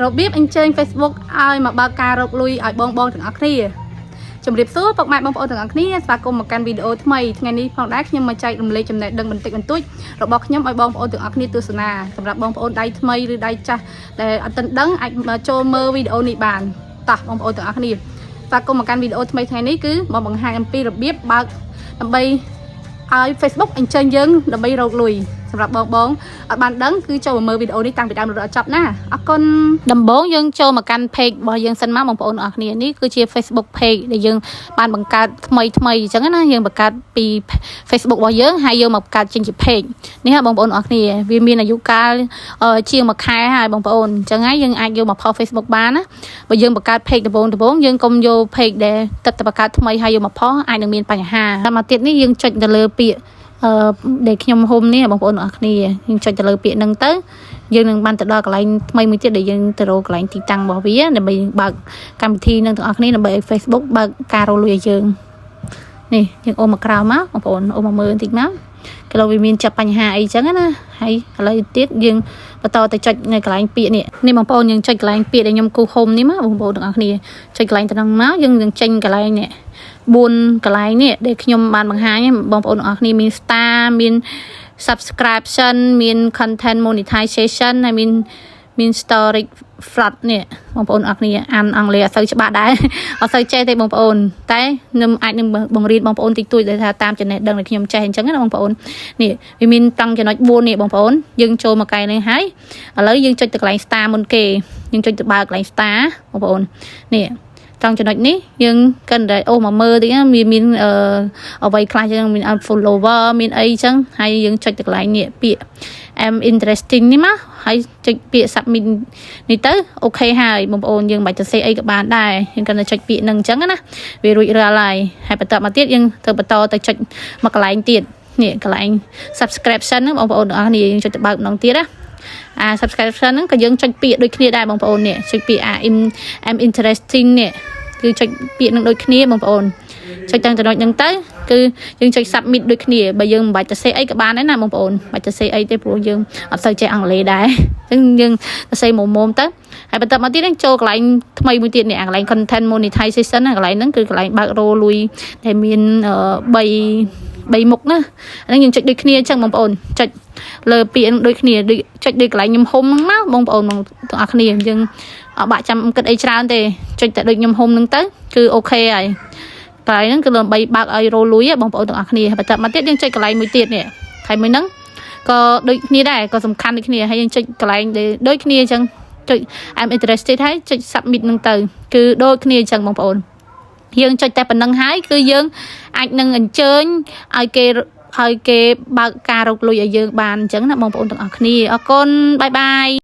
របៀបអញ្ជើញ Facebook ឲ្យមកបើកការរកលុយឲ្យបងបងទាំងអស់គ្នាជំរាបសួរពុកម៉ែបងប្អូនទាំងអស់គ្នាស្វាគមន៍មកកាន់វីដេអូថ្មីថ្ងៃនេះផងដែរខ្ញុំមកចែករំលែកចំណេះដឹងបន្តិចបន្តួចរបស់ខ្ញុំឲ្យបងប្អូនទាំងអស់គ្នាទស្សនាសម្រាប់បងប្អូនដៃថ្មីឬដៃចាស់ដែលអត់ទាន់ដឹងអាចមកចូលមើលវីដេអូនេះបានតោះបងប្អូនទាំងអស់គ្នាស្វាគមន៍មកកាន់វីដេអូថ្មីថ្ងៃនេះគឺមកបង្ហាញអំពីរបៀបបើកដើម្បីឲ្យ Facebook អញ្ជើញយើងដើម្បីរកលុយសម្រាប់បងបងអត់បានដឹងគឺចូលមកមើលវីដេអូនេះតាំងពីដើមរហូតដល់ចប់ណាអរគុណដំបូងយើងចូលមកកាន់ page របស់យើងសិនមកបងប្អូនអរគ្នានេះគឺជា Facebook page ដែលយើងបានបង្កើតថ្មីថ្មីអញ្ចឹងណាយើងបង្កើតពី Facebook របស់យើងហើយយើងមកបង្កើតចេញជា page នេះហ่ะបងប្អូនអរគ្នាវាមានអាយុកាលជាងមួយខែហើយបងប្អូនអញ្ចឹងហើយយើងអាចយកមកផុស Facebook បានណាបើយើងបង្កើត page ដំបូងដំបូងយើងកុំយក page ដែលទឹកតែបង្កើតថ្មីហើយយកមកផុសអាចនឹងមានបញ្ហាតែមកទៀតនេះយើងចុចទៅលើពាក្យអឺដែលខ្ញុំហុំនេះបងប្អូនអរគ្នាយើងចុចទៅលើពាក្យហ្នឹងទៅយើងនឹងបានទៅដល់កន្លែងថ្មីមួយទៀតដែលយើងទៅរកកន្លែងទីតាំងរបស់វាដើម្បីបើកកម្មវិធីនឹងទាំងអស់គ្នាដើម្បីឲ្យ Facebook បើកការរកលុយឲ្យយើងនេះយើងអូសមកក្រោមមកបងប្អូនអូសមកមើលបន្តិចមកគេលោកវាមានចាប់បញ្ហាអីចឹងណាហើយឥឡូវទៀតយើងបន្តទៅចុចនៅកន្លែងពាក្យនេះនេះបងប្អូនយើងចុចកន្លែងពាក្យដែលខ្ញុំគូហុំនេះមកបងប្អូនទាំងអស់គ្នាចុចកន្លែងទៅហ្នឹងមកយើងនឹងចេញកន្លែងនេះ4កន្លែងនេះដែលខ្ញុំបានបង្ហាញបងប្អូនទាំងអស់គ្នាមាន star មាន subscription មាន content monetization ហើយមាន storage fraud នេះបងប្អូនអរគ្នាអានអង់គ្លេសអត់សូវច្បាស់ដែរអត់សូវចេះទេបងប្អូនតែខ្ញុំអាចនឹងបង្រៀនបងប្អូនតិចតួចដែលថាតាមចំណេះដឹងដែលខ្ញុំចេះអញ្ចឹងណាបងប្អូននេះវាមានតង់ចំណុច4នេះបងប្អូនយើងចូលមកកែនេះហើយឥឡូវយើងចុចទៅកន្លែង star មុនគេយើងចុចទៅបើកកន្លែង star បងប្អូននេះត្រង់ចំណុចនេះយើងកិនតែអូសមកមើលតិចណាវាមានអឺអ្វីខ្លះចឹងមាន follower មានអីចឹងហើយយើងចុចទៅកន្លែងនេះពាក្យ I'm interesting នេះមកហើយចុចពាក្យ submit នេះទៅ OK ហើយបងប្អូនយើងមិនបាច់ទៅសេអីក៏បានដែរយើងគ្រាន់តែចុចពាក្យហ្នឹងអញ្ចឹងណាវារួចរាល់ហើយហើយបន្តមកទៀតយើងទៅបន្តទៅចុចមកកន្លែងទៀតនេះកន្លែង subscription ហ្នឹងបងប្អូនទាំងអស់គ្នាយើងចុចទៅបើកម្ដងទៀតណាអា subscription ហ្នឹងក៏យើងចុចពាក្យដូចគ្នាដែរបងប្អូននេះចុចពាក្យអា I'm interesting នេះគឺចុចពាក្យនឹងដូចគ្នាបងប្អូនចុចតាំងចំណុចហ្នឹងទៅគឺយើងចុច submit ដូចគ្នាបើយើងមិនបាច់ទៅសេអីក៏បានដែរណាបងប្អូនមិនបាច់ទៅសេអីទេព្រោះយើងអត់សូវចេះអង់គ្លេសដែរអញ្ចឹងយើងទៅសេមុំមុំទៅហើយបន្ទាប់មកទៀតយើងចូលកន្លែងថ្មីមួយទៀតនេះអាកន្លែង content monetization ណាកន្លែងហ្នឹងគឺកន្លែងបើករលុយដែលមាន3 3មុខណាអាហ្នឹងយើងចុចដូចគ្នាអញ្ចឹងបងប្អូនចុចលើពាក្យហ្នឹងដូចគ្នាដូចចុចដូចកន្លែងខ្ញុំហុំហ្នឹងមកបងប្អូនបងទាំងអស់គ្នាយើងអត់បាក់ចាំគិតអីច្រើនទេចុចតែដូចខ្ញុំហុំហ្នឹងទៅគឺ OK ហើយកន្លែងហ្នឹងគឺដើម្បីបើកឲ្យរលុយបងប្អូនទាំងអស់គ្នាហើយបន្ទាប់មកទៀតយើងចុចកន្លែងមួយទៀតនេះហើយមួយហ្នឹងក៏ដូចគ្នាដែរក៏សំខាន់ដូចគ្នាហើយយើងចុចកន្លែងដូចគ្នាអញ្ចឹងចុច I'm interested ហើយចុច submit ហ្នឹងទៅគឺដូចគ្នាអញ្ចឹងបងប្អូនយើងចុចតែប៉ុណ្្នឹងហើយគឺយើងអាចនឹងអញ្ជើញឲ្យគេបើកការរកលុយឲ្យយើងបានអញ្ចឹងណាបងប្អូនទាំងអស់គ្នាអរគុណ bye bye.